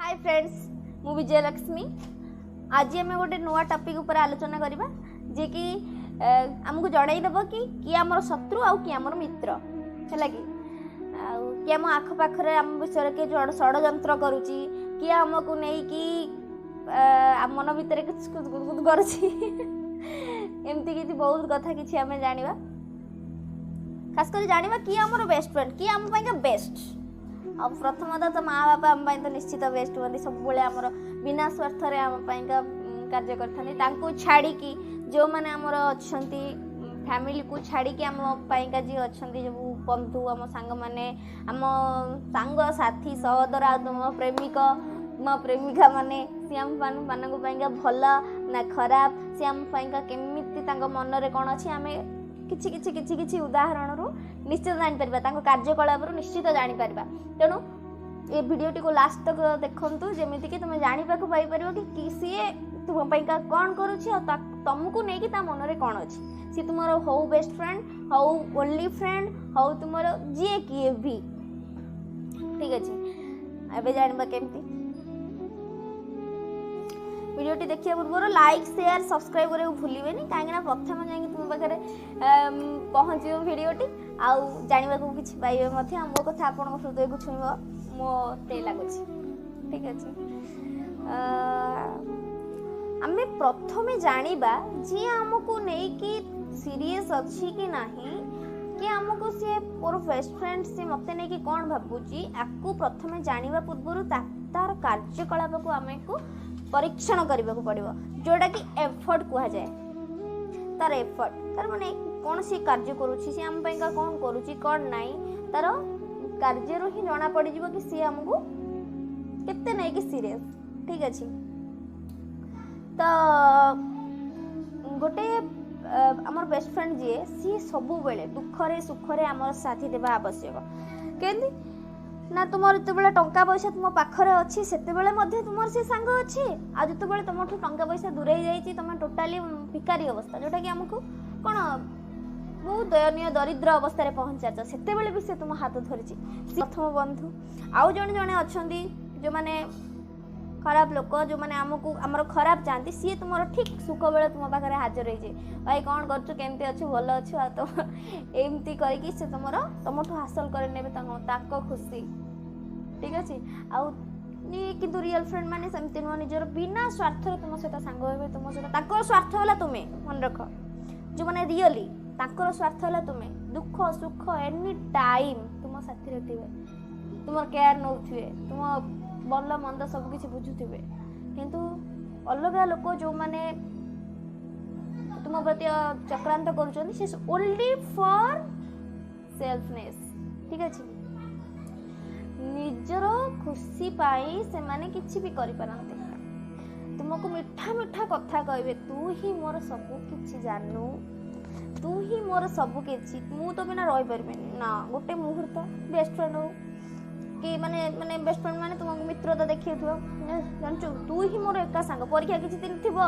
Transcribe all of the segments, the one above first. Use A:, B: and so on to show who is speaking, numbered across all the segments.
A: High friends, ମୁଁ ବିଜୟଲକ୍ଷ୍ମୀ। ଆଜି ଆମେ ଗୋଟେ ନୂଆ ଟପିକ୍ ଉପରେ ଆଲୋଚନା କରିବା, ଯିଏକି ଆମକୁ ଜଣାଇଦେବ କି କିଏ ଆମର ଶତ୍ରୁ ଆଉ କିଏ ଆମର ମିତ୍ର, ହେଲା କି? ଆଉ କିଏ ଆମ ଆଖପାଖରେ ଆମ ବିଷୟରେ କିଏ ଷଡ଼ଯନ୍ତ୍ର କରୁଛି, କିଏ ଆମକୁ ନେଇକି ଆମ ମନ ଭିତରେ କିଛି କରୁଛି, ଏମିତି କିଛି ବହୁତ କଥା କିଛି ଆମେ ଜାଣିବା। ଖାସ କରି ଜାଣିବା କିଏ ଆମର ବେଷ୍ଟ ଫ୍ରେଣ୍ଡ, କିଏ ଆମ ପାଇଁକା ବେଷ୍ଟ। ଆଉ ପ୍ରଥମତଃ ତ ମା ବାପା ଆମ ପାଇଁ ତ ନିଶ୍ଚିତ ବେଷ୍ଟ ହୁଅନ୍ତି, ସବୁବେଳେ ଆମର ବିନା ସ୍ୱାର୍ଥରେ ଆମ ପାଇଁକା କାର୍ଯ୍ୟ କରିଥାନ୍ତି। ତାଙ୍କୁ ଛାଡ଼ିକି ଯେଉଁମାନେ ଆମର ଅଛନ୍ତି, ଫ୍ୟାମିଲିକୁ ଛାଡ଼ିକି ଆମ ପାଇଁକା ଯିଏ ଅଛନ୍ତି, ଯେଉଁ ବନ୍ଧୁ, ଆମ ସାଙ୍ଗମାନେ, ଆମ ସାଙ୍ଗସାଥି, ସହୋଦର, ଆଉ ତୁମ ପ୍ରେମିକ, ତୁମ ପ୍ରେମିକା ମାନେ, ସିଏ ଆମ ମାନଙ୍କ ପାଇଁକା ଭଲ ନା ଖରାପ, ସିଏ ଆମ ପାଇଁକା କେମିତି, ତାଙ୍କ ମନରେ କ'ଣ ଅଛି, ଆମେ କିଛି କିଛି କିଛି କିଛି ଉଦାହରଣରୁ ନିଶ୍ଚିତ ଜାଣିପାରିବା, ତାଙ୍କ କାର୍ଯ୍ୟକଳାପରୁ ନିଶ୍ଚିତ ଜାଣିପାରିବା। ତେଣୁ ଏ ଭିଡ଼ିଓଟିକୁ ଲାଷ୍ଟ ତକ ଦେଖନ୍ତୁ, ଯେମିତିକି ତୁମେ ଜାଣିବାକୁ ପାଇପାରିବ କି ସିଏ ତୁମ ପାଇଁକା କ'ଣ କରୁଛି ଆଉ ତମକୁ ନେଇକି ତା ମନରେ କ'ଣ ଅଛି। ସିଏ ତୁମର ହଉ ବେଷ୍ଟ ଫ୍ରେଣ୍ଡ, ହଉ ଓନ୍ଲି ଫ୍ରେଣ୍ଡ, ହଉ ତୁମର ଯିଏ କିଏ ବି, ଠିକ୍ ଅଛି। ଏବେ ଜାଣିବା କେମିତି। ଭିଡ଼ିଓଟି ଦେଖିବା ପୂର୍ବରୁ ଲାଇକ୍, ସେୟାର, ସବସ୍କ୍ରାଇବ୍ କରିବାକୁ ଭୁଲିବେନି, କାହିଁକିନା ପ୍ରଥମେ ଯାଇକି ତୁମ ପାଖରେ ପହଞ୍ଚିବ ଭିଡ଼ିଓଟି ଆଉ ଜାଣିବାକୁ କିଛି ପାଇବେ ମଧ୍ୟ। ଆଉ ମୋ କଥା ଆପଣଙ୍କ ହୃଦୟକୁ ଛୁଇଁବ ମୋତେ ଲାଗୁଛି, ଠିକ୍ ଅଛି। ଆମେ ପ୍ରଥମେ ଜାଣିବା ଯିଏ ଆମକୁ ନେଇକି ସିରିୟସ୍ ଅଛି କି ନାହିଁ, କି ଆମକୁ ସିଏ ମୋର ବେଷ୍ଟ ଫ୍ରେଣ୍ଡ, ସିଏ ମୋତେ ନେଇକି କ'ଣ ଭାବୁଛି। ଆକୁ ପ୍ରଥମେ ଜାଣିବା ପୂର୍ବରୁ ତାର କାର୍ଯ୍ୟକଳାପକୁ ଆମକୁ ପରୀକ୍ଷଣ କରିବାକୁ ପଡ଼ିବ, ଯେଉଁଟାକି ଏଫର୍ଟ କୁହାଯାଏ। ତାର ଏଫର୍ଟ, ତାର ମାନେ କ'ଣ ସିଏ କାର୍ଯ୍ୟ କରୁଛି, ସିଏ ଆମ ପାଇଁକା କ'ଣ କରୁଛି କ'ଣ ନାହିଁ, ତାର କାର୍ଯ୍ୟରୁ ହିଁ ଜଣା ପଡ଼ିଯିବ କି ସିଏ ଆମକୁ କେତେ ନେଇକି ସିରିୟସ୍, ଠିକ୍ ଅଛି। ତ ଗୋଟେ ଆମର ବେଷ୍ଟ ଫ୍ରେଣ୍ଡ ଯିଏ, ସିଏ ସବୁବେଳେ ଦୁଃଖରେ ସୁଖରେ ଆମର ସାଥି ଦେବା ଆବଶ୍ୟକ। କେମିତି ନା ତୁମର ଯେତେବେଳେ ଟଙ୍କା ପଇସା ତୁମ ପାଖରେ ଅଛି, ସେତେବେଳେ ମଧ୍ୟ ତୁମର ସେ ସାଙ୍ଗ ଅଛି, ଆଉ ଯେତେବେଳେ ତୁମଠୁ ଟଙ୍କା ପଇସା ଦୂରେଇ ଯାଇଛି, ତୁମେ ଟୋଟାଲି ଭିକାରୀ ଅବସ୍ଥା, ଯେଉଁଟାକି ଆମକୁ କ'ଣ ବହୁତ ଦୟନୀୟ ଦରିଦ୍ର ଅବସ୍ଥାରେ ପହଞ୍ଚାଇଛ, ସେତେବେଳେ ବି ସେ ତୁମ ହାତ ଧରିଛି, ପ୍ରଥମ ବନ୍ଧୁ। ଆଉ ଜଣେ ଜଣେ ଅଛନ୍ତି ଯେଉଁମାନେ ଖରାପ ଲୋକ, ଯେଉଁମାନେ ଆମକୁ ଆମର ଖରାପ ଚାହାନ୍ତି, ସିଏ ତୁମର ଠିକ୍ ସୁଖ ବେଳେ ତୁମ ପାଖରେ ହାଜର ହେଇଯିବେ, ଭାଇ କ'ଣ କରୁଛୁ, କେମିତି ଅଛୁ, ଭଲ ଅଛୁ, ଆଉ ତମ ଏମିତି କରିକି ସେ ତୁମଠୁ ହାସଲ କରିନେବେ ତାଙ୍କ ଖୁସି, ଠିକ୍ ଅଛି। ଆଉ କିନ୍ତୁ ରିଅଲ୍ ଫ୍ରେଣ୍ଡ ମାନେ ସେମିତି ନୁହଁ, ନିଜର ବିନା ସ୍ୱାର୍ଥରେ ତୁମ ସହିତ ସାଙ୍ଗ ହେବେ, ତୁମ ସହିତ ତାଙ୍କର ସ୍ୱାର୍ଥ ହେଲା ତୁମେ, ମନେ ରଖ, ଯେଉଁମାନେ ରିଅଲି ତାଙ୍କର ସ୍ୱାର୍ଥ ହେଲା ତୁମେ, ଦୁଃଖ ସୁଖ ଏନି ଟାଇମ୍ ତୁମ ସାଥିରେ ଥିବେ, ତୁମର କେୟାର ନେଉଥିବେ, ତୁମ ଭଲ ମନ୍ଦ ସବୁ କିଛି ବୁଝୁଥିବେ। କିନ୍ତୁ ଅଲଗା ଲୋକ ଯେଉଁମାନେ ତୁମ ପ୍ରତି ଚକ୍ରାନ୍ତ କରୁଛନ୍ତି, ସେ ଓନ୍ଲି ଫର୍ ସେଲ୍ଫନେସ୍, ଠିକ୍ ଅଛି। ନିଜର ଖୁସି ପାଇଁ ସେମାନେ କିଛି ବି କରିପାରନ୍ତି। ତୁମକୁ ମିଠା ମିଠା କଥା କହିବେ, ତୁ ହିଁ ମୋର ସବୁ କିଛି ଜାନୁ, ତୁ ହିଁ ମୋର ସବୁ କିଛି, ମୁଁ ତ ବିନା ରହିପାରିବିନି ନା ଗୋଟେ ମୁହୂର୍ତ୍ତ। ବେଷ୍ଟ ଫ୍ରେଣ୍ଡ ହଉ କି ମାନେ ମାନେ ବେଷ୍ଟ ଫ୍ରେଣ୍ଡ ମାନେ ତୁମକୁ ମିତ୍ରତା ଦେଖେଇଥିବ, ଜାଣିଛୁ ତୁ ହିଁ ମୋର ଏକା ସାଙ୍ଗ, ପରୀକ୍ଷା କିଛି ଦିନ ଥିବ,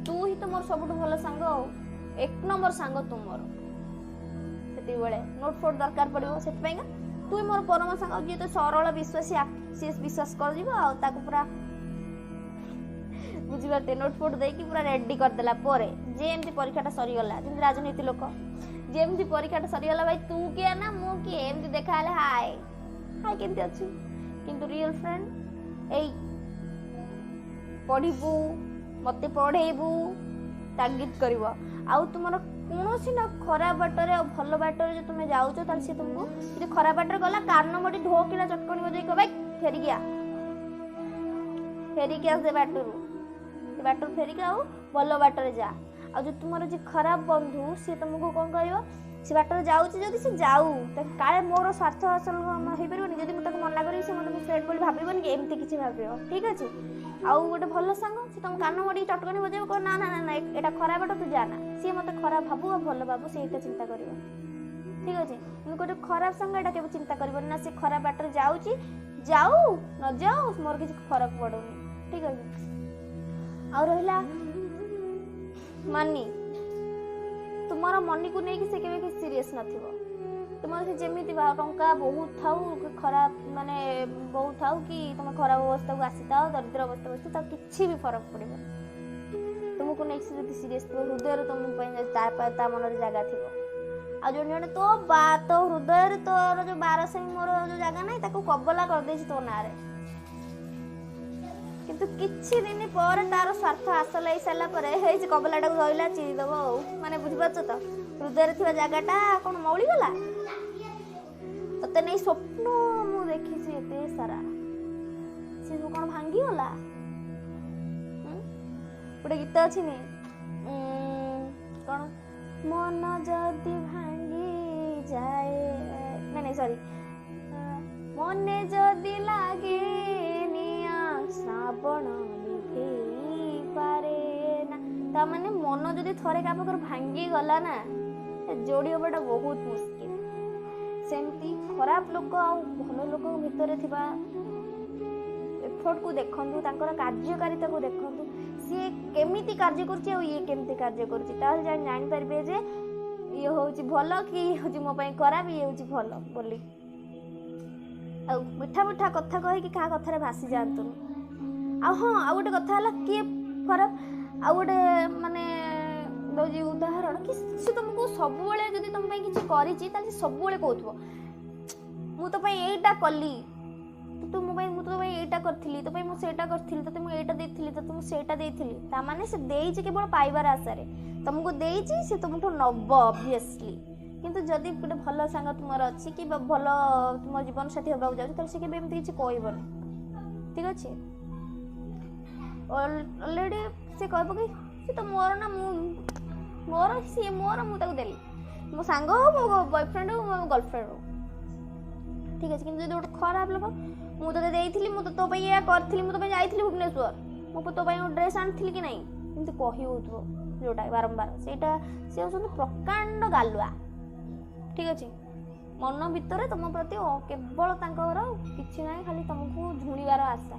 A: ତୁ ହିଁ ତ ମୋର ସବୁଠୁ ଭଲ ସାଙ୍ଗ, ଆଉ ଏକ ନମ୍ବର ସାଙ୍ଗ ତୁ ମୋର। ସେତିକିବେଳେ ନୋଟ୍ ଫୋଟ୍ ଦରକାର ପଡ଼ିବ, ସେଥିପାଇଁକା ତୁ ହିଁ ମୋର ପରମ ସାଙ୍ଗ। ଯିଏ ତ ସରଳ ବିଶ୍ୱାସୀ, ସିଏ ବିଶ୍ୱାସ କରିଯିବ ଆଉ ତାକୁ ପୁରା ବୁଝିପାରୁଥିବେ, ନୋଟ୍ ଫୋଟ୍ ଦେଇକି ପୁରା ରେଡ଼ି କରିଦେଲା ପରେ ଯେମିତି ପରୀକ୍ଷାଟା ସରିଗଲା, ଯେମିତି ରାଜନୀତି ଲୋକ ଯେମିତି ପରୀକ୍ଷାଟା ସରିଗଲା, ଭାଇ ତୁ କିଏ ନା ମୁଁ କିଏ, ଏମିତି ଦେଖାହେଲେ ହାଏ ହାଏ କେମିତି ଅଛୁ। କିନ୍ତୁ ରିଅଲ୍ ଫ୍ରେଣ୍ଡ ଏଇ ପଢ଼ିବୁ, ମୋତେ ପଢ଼େଇବୁ, ତାଗିଦ କରିବ, ଆଉ ତୁମର କୌଣସି ନା ଖରାପ ବାଟରେ ଆଉ ଭଲ ବାଟରେ ଯଦି ତୁମେ ଯାଉଛ, ତାହେଲେ ସିଏ ତୁମକୁ ଯଦି ଖରାପ ବାଟରେ ଗଲା କାନ ମୋଡ଼ି ଢୋକିନା ଚଟକଣି ବଜେଇ କହିବ, ଭାଇ ଫେରିକି ଆ, ଫେରିକି ଆ ସେ ବାଟରୁ, ସେ ବାଟରୁ ଫେରିକି ଆଉ ଭଲ ବାଟରେ ଯା। ଆଉ ଯଦି ତୁମର ଯିଏ ଖରାପ ବନ୍ଧୁ, ସିଏ ତୁମକୁ କ'ଣ କରିବ, ସେ ବାଟରେ ଯାଉଛି ଯଦି ସେ ଯାଉ, କାଳେ ମୋର ସ୍ୱାର୍ଥ ହାସଲ ହେଇପାରିବନି, ଯଦି ମୁଁ ତାକୁ ମନା କରିବି ସେ ମୋତେ ମୋ ଫ୍ରେଣ୍ଡ ବୋଲି ଭାବିବନି କି, ଏମିତି କିଛି ଭାବିବ, ଠିକ୍ ଅଛି। ଆଉ ଗୋଟେ ଭଲ ସାଙ୍ଗ ସେ ତୁମ କାନ ମୋଡ଼ିକି ଚଟକଣି ବଜେଇବ, କହିବ ନା ନା ନା ନା ଏଇଟା ଖରାପ ବାଟ, ତୁ ଯା ନା, ସିଏ ମୋତେ ଖରାପ ଭାବୁ ଆଉ ଭଲ ଭାବୁ ସେଇଟା ଚିନ୍ତା କରିବ, ଠିକ୍ ଅଛି। କିନ୍ତୁ ଗୋଟେ ଖରାପ ସାଙ୍ଗ ଏଇଟା କେବେ ଚିନ୍ତା କରିବନି ନା, ସେ ଖରାପ ବାଟରେ ଯାଉଛି, ଯାଉ ନ ଯାଉ ମୋର କିଛି ଫରକ ପଡ଼ୁନି, ଠିକ୍ ଅଛି। ଆଉ ରହିଲା ମନି, ତୁମର ମନିକୁ ନେଇକି ସେ କେବେ କିଛି ସିରିୟସ୍ ନଥିବ, ତୁମର ସେ ଯେମିତି ଟଙ୍କା ବହୁତ ଥାଉ କି ଖରାପ, ମାନେ ବହୁତ ଥାଉ କି ତୁମେ ଖରାପ ଅବସ୍ଥାକୁ ଆସିଥାଅ, ଦରିଦ୍ର ଅବସ୍ଥାକୁ ଆସିଥାଅ, ତାକୁ କିଛି ବି ଫରକ ପଡ଼ିବନି। ତୁମକୁ ନେଇକି ସେ ଯଦି ସିରିୟସ୍ ଥିବ, ହୃଦୟରେ ତୁମ ପାଇଁ ଯଦି ତା ମନରେ ଜାଗା ଥିବ। ଆଉ ଜଣେ ଜଣେ ତୋ ବା ତୋ ହୃଦୟରେ ତୋର ଯେଉଁ 12 ମୋର ଯେଉଁ ଜାଗା ନାହିଁ, ତାକୁ କବଲା କରିଦେଇଛି ତୋ ନାଁରେ। କିନ୍ତୁ କିଛି ଦିନ ପରେ ତାର ସ୍ୱାର୍ଥ ହାସଲ ହେଇସାରିଲା ପରେ ହେଇ ସେ କବଲାଟାକୁ ଧଇଲା ଚିରିଦବ। ଆଉ ମାନେ ବୁଝିପାରୁଛ ତ, ହୃଦୟରେ ଥିବା ଜାଗାଟା କ'ଣ ମଉଳିଗଲା? ତତେ ନେଇ ସ୍ୱପ୍ନ ମୁଁ ଦେଖିଛି ଏତେ ସାରା, ସେ ସବୁ କ'ଣ ଭାଙ୍ଗିଗଲା? ଗୋଟେ ଗୀତ ଅଛି ନି, କ'ଣ ମନ ଯଦି ଭାଙ୍ଗି ଯାଏ, ନାଇଁ ନାଇଁ ସରି, ମନେ ଯଦି ଲାଗେ ନିଆଁ ଶ୍ରାବଣ ଲିଭେଇ ପାରେ ନା। ତା ମାନେ ମନ ଯଦି ଥରେ କାହା ପାଖରୁ ଭାଙ୍ଗିଗଲା ନା, ଯୋଡ଼ି ହବାଟା ବହୁତ ମୁସ୍କିଲ। ସେମିତି ଖରାପ ଲୋକ ଆଉ ଭଲ ଲୋକଙ୍କ ଭିତରେ ଥିବା ଏଫର୍ଟକୁ ଦେଖନ୍ତୁ, ତାଙ୍କର କାର୍ଯ୍ୟକାରିତାକୁ ଦେଖନ୍ତୁ, ସିଏ କେମିତି କାର୍ଯ୍ୟ କରୁଛି ଆଉ ଇଏ କେମିତି କାର୍ଯ୍ୟ କରୁଛି, ତାହେଲେ ଜାଣିପାରିବେ ଯେ ଇଏ ହେଉଛି ଭଲ କି ଇଏ ହେଉଛି ମୋ ପାଇଁ ଖରାପ, ଇଏ ହେଉଛି ଭଲ ବୋଲି। ଆଉ ମିଠା ମିଠା କଥା କହିକି କାହା କଥାରେ ଭାସି ଯାଆନ୍ତୁନି। ଆଉ ହଁ, ଆଉ ଗୋଟେ କଥା ହେଲା କିଏ ଖରାପ, ଆଉ ଗୋଟେ ମାନେ ଦେଉଛି ଉଦାହରଣ କି ସେ ତୁମକୁ ସବୁବେଳେ ଯଦି ତୁମ ପାଇଁ କିଛି କରିଛି, ତାହେଲେ ସେ ସବୁବେଳେ କହୁଥିବ ମୁଁ ତୋ ପାଇଁ ଏଇଟା କଲି, ତୁ ମୋ ପାଇଁ, ମୁଁ ତୋ ପାଇଁ ଏଇଟା କରିଥିଲି, ତୋ ପାଇଁ ମୁଁ ସେଇଟା କରିଥିଲି, ତୋତେ ମୁଁ ଏଇଟା ଦେଇଥିଲି, ତୋତେ ମୁଁ ସେଇଟା ଦେଇଥିଲି। ତା ମାନେ ସେ ଦେଇଛି କେବଳ ପାଇବାର ଆଶାରେ ତମକୁ ଦେଇଛି, ସେ ତୁମଠୁ ନବ ଅବଭିୟସଲି। କିନ୍ତୁ ଯଦି ଗୋଟେ ଭଲ ସାଙ୍ଗ ତୁମର ଅଛି କି ଭଲ ତୁମ ଜୀବନସାଥୀ ହେବାକୁ ଯାଉଛି, ତାହେଲେ ସେ କେବେ ଏମିତି କିଛି କହିବନି, ଠିକ୍ ଅଛି? ଅଲରେଡ଼ି ସେ କହିବ କି ସେ ତ ମୋର ନା, ମୁଁ ମୋର, ସିଏ ମୋର, ମୁଁ ତାକୁ ଦେଲି, ମୋ ସାଙ୍ଗ ହଉ, ମୋ ବୟଫ୍ରେଣ୍ଡ ହଉ, ମୋ ଗର୍ଲଫ୍ରେଣ୍ଡ ହଉ, ଠିକ୍ ଅଛି। କିନ୍ତୁ ଯଦି ଗୋଟେ ଖରାପ ଲୋକ, ମୁଁ ତୋତେ ଦେଇଥିଲି, ମୁଁ ତ ତୋ ପାଇଁ ଏଇଆ କରିଥିଲି, ମୁଁ ତୋ ପାଇଁ ଯାଇଥିଲି ଭୁବନେଶ୍ୱର, ମୁଁ ତୋ ପାଇଁ ଗୋଟେ ଡ୍ରେସ୍ ଆଣିଥିଲି କି ନାହିଁ, ଏମିତି କହି ହେଉଥିବ ଯେଉଁଟା ବାରମ୍ବାର, ସେଇଟା ସେ ହେଉଛନ୍ତି ପ୍ରକାଣ୍ଡ ଗାଲୁଆ, ଠିକ୍ ଅଛି? ମନ ଭିତରେ ତୁମ ପ୍ରତି କେବଳ ତାଙ୍କର କିଛି ନାହିଁ, ଖାଲି ତୁମକୁ ଝୁଣିବାର ଆଶା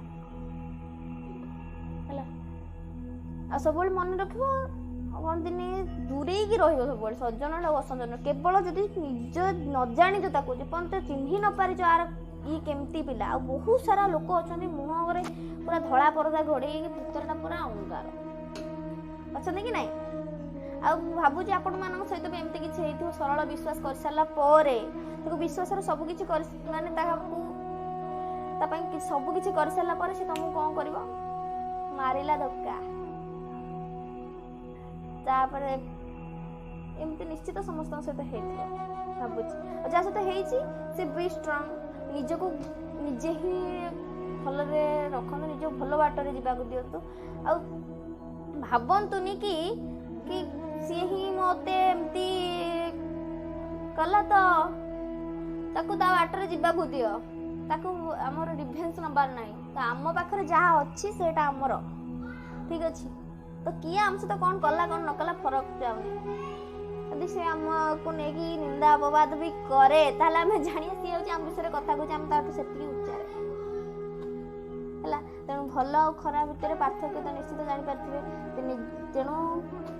A: ହେଲା। ଆଉ ସବୁବେଳେ ମନେ ରଖିବ କହନ୍ତିନି, ଦୂରେଇକି ରହିବ ସବୁବେଳେ ସଜ୍ଜନ ଆଉ ଅସଜ୍ଜନ। କେବଳ ଯଦି ନିଜ ନ ଜାଣିଛ ତାକୁ, ଯେପର୍ଯ୍ୟନ୍ତ ଚିହ୍ନି ନ ପାରିଛ ଆର ଇଏ କେମିତି ପିଲା। ଆଉ ବହୁତ ସାରା ଲୋକ ଅଛନ୍ତି ମୁହଁରେ ପୁରା ଧଳା ପରଦା ଘୋଡ଼େଇକି ଭିତରଟା ପୁରା ଅଙ୍ଗାର, ଅଛନ୍ତି କି ନାଇଁ? ଆଉ ମୁଁ ଭାବୁଛି ଆପଣମାନଙ୍କ ସହିତ ବି ଏମିତି କିଛି ହେଇଥିବ। ସରଳ ବିଶ୍ୱାସ କରିସାରିଲା ପରେ ତାକୁ ବିଶ୍ୱାସର ସବୁ କିଛି କରି, ମାନେ ତାହାକୁ ତା ପାଇଁ ସବୁ କିଛି କରିସାରିଲା ପରେ ସେ ତମକୁ କ'ଣ କରିବ? ମାରିଲା ଧକ୍କା। ତାପରେ ଏମିତି ନିଶ୍ଚିତ ସମସ୍ତଙ୍କ ସହିତ ହେଇଥିବ ଭାବୁଛି। ଆଉ ଯାହା ସହିତ ହେଇଛି ସେ ବି ଷ୍ଟ୍ରଙ୍ଗ, ନିଜକୁ ନିଜେ ହିଁ ଭଲରେ ରଖନ୍ତୁ, ନିଜକୁ ଭଲ ବାଟରେ ଯିବାକୁ ଦିଅନ୍ତୁ। ଆଉ ଭାବନ୍ତୁନି କି ସିଏ ହିଁ ମୋତେ ଏମିତି କଲା, ତ ତାକୁ ତା ବାଟରେ ଯିବାକୁ ଦିଅ, ତାକୁ ଆମର ରିଭେଞ୍ଜ ନେବାର ନାହିଁ। ତ ଆମ ପାଖରେ ଯାହା ଅଛି ସେଇଟା ଆମର, ଠିକ୍ ଅଛି? ତ କିଏ ଆମ ସହିତ କ'ଣ କଲା କ'ଣ ନ କଲା ଫରକ ଯାଉନି। ଯଦି ସେ ଆମକୁ ନେଇକି ନିନ୍ଦା ଅପବାଦ ବି କରେ, ତାହେଲେ ଆମେ ଜାଣିବା ସିଏ ହେଉଛି ଆମ ବିଷୟରେ କଥା କହୁଛି, ଆମେ ତାଠୁ ସେତିକି ଉଚ୍ଚାରେ ହେଲା। ତେଣୁ ଭଲ ଆଉ ଖରାପ ଭିତରେ ପାର୍ଥକ୍ୟ ତ ନିଶ୍ଚିତ ଜାଣିପାରିଥିବେ। ତେଣୁ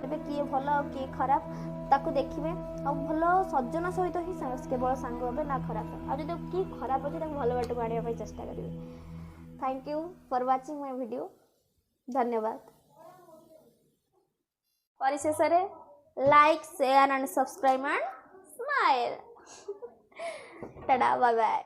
A: ଏବେ କିଏ ଭଲ ଆଉ କିଏ ଖରାପ ତାକୁ ଦେଖିବେ, ଆଉ ଭଲ ସଜ୍ଜନ ସହିତ ହିଁ କେବଳ ସାଙ୍ଗ ହେବେ ନା ଖରାପ। ଆଉ ଯଦି କିଏ ଖରାପ ଅଛି ତାକୁ ଭଲ ବାଟକୁ ଆଣିବା ପାଇଁ ଚେଷ୍ଟା କରିବେ। Thank you for watching my video, ଧନ୍ୟବାଦ। ପରିଶେଷରେ like, share and subscribe and smile. Tata, bye bye.